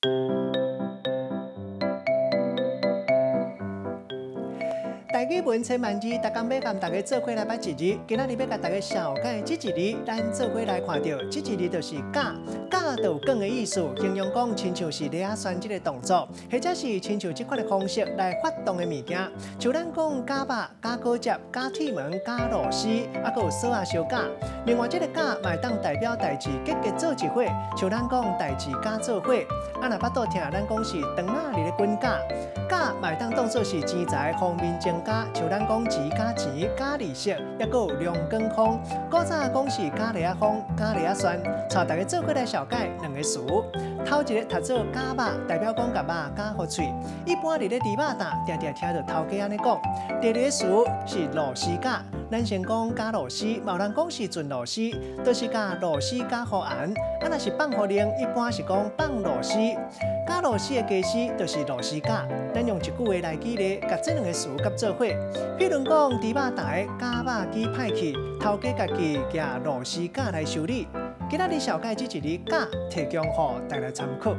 台語文千萬字，逐工欲共大家做伙來捌一字。今仔日欲共大家紹介這一字，咱做伙來看著，這一字就是絞，絞就有捲的意思，形容講親像是螺仔旋這个動作，或者是親像這款的方式來發動的物件。像咱講絞肉、絞果汁、絞鐵門、絞螺絲，猶閣有索仔相絞。另外，這个絞嘛會當代表代誌結結做一伙，像咱講代誌絞做伙。啊，若腹肚疼，咱講是腸仔佇咧滾絞。絞嘛會當當做是錢財方面增加，像咱講錢絞錢、絞利息，猶閣有龍捲風。古早講是絞螺仔風、絞螺仔旋。帶大家做伙來紹介兩个詞。頭一个讀做絞肉，代表講共肉絞予脆。一般佇咧豬肉檔，定定聽著頭家按呢講。第二个詞是螺絲絞，咱先講絞螺絲，嘛有人講是顫螺絲，就是共螺絲絞予絚。啊，若是放予冷，一般是講放螺絲。絞螺絲的家私就是螺絲絞。咱用一句話來舉例，共這兩个詞佮做伙。譬如講，豬肉檔的絞肉機歹去，頭家家己舉螺絲絞來修理。今仔日紹介這一字絞，提供予大家參考。